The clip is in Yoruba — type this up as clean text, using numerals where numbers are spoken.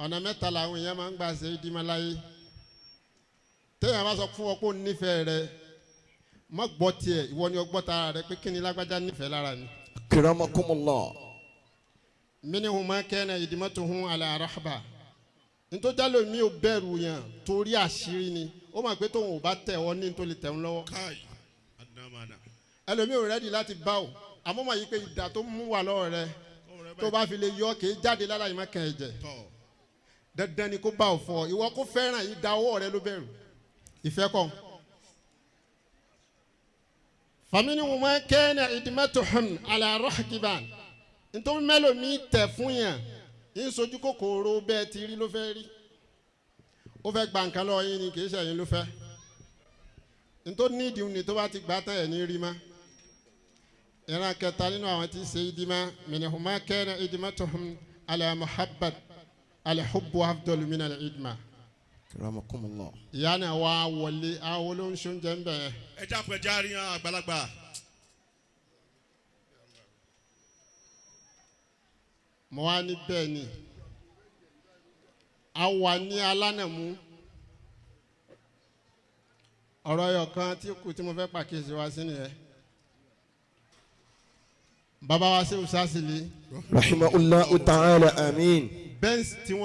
Ọ̀nà mẹ́ta làwọn èèyàn máa ń gbà ṣe ìdímọ́láyé. Téèyàn bá sọ fún ọ pé ó nífẹ̀ẹ́ rẹ, má gbọ́ tiẹ̀, ìwọ ni o gbọ́ tara rẹ pé kí ni lágbájá nífẹ̀ẹ́ lára mi. Akramakumullah. Minhum ma kana idmatuhum ala rahba. Ntọ́jálò mi ò bẹ̀rù yàn torí àṣírí ni ó mọ̀ pé tóun ò bá tẹ̀ ọ́ ní tó lè tẹ̀ ń lọ́wọ́. Kai adamana. Ẹlòmíì ò ready láti bá o, àmọ́ mọ̀ yìí pé ìdà tó mú wà lọ́wọ́ rẹ, tó bá fi lè yọ, kì í jáde lára yìí má kàn ẹ̀ jẹ̀. Tọ. Dandan ni kó bá ò fọ ìwọ kó fẹ́ràn ìdá ọwọ́ rẹ ló bẹ̀rù ìfẹ́ kọ́. Faminhum ma kana idmatuhum ala rahkiban. Nítorí mẹ́lòmíì tẹ̀ fún yàn ń sojú kòkòrò bẹ́ẹ̀ ti rí ló fẹ́ rí, ó fẹ́ gba nǹkan lọ́wọ́ yín ni, kì í ṣe ẹ̀yin ló fẹ́. Nítorí nídìí ni tó bá ti gbà tán ẹ̀ ní rí ma. Ìran kẹta nínú àwọn tí ṣe ìdímà, minhum ma kana idmatuhum ala muhabbat, alhubbu afdalu min al-idma. Akramakumullah. Ìyá náà wá wọlé àwọn olóńṣó ń bẹ̀ yẹn. Ẹ jákun, ẹ járe hàn àgbàlagbà. Mo wá ní bẹ́ẹ̀ ni a wà ní alánàmú. Ọ̀rọ̀ ẹyọ kan tí kù tí mo fẹ́ pàkíyèsí wa sí nìyẹn. Bàbá wa ṣe òṣàṣìlì Rahimahullahu ta'ala, amin. Benz tí wọ́n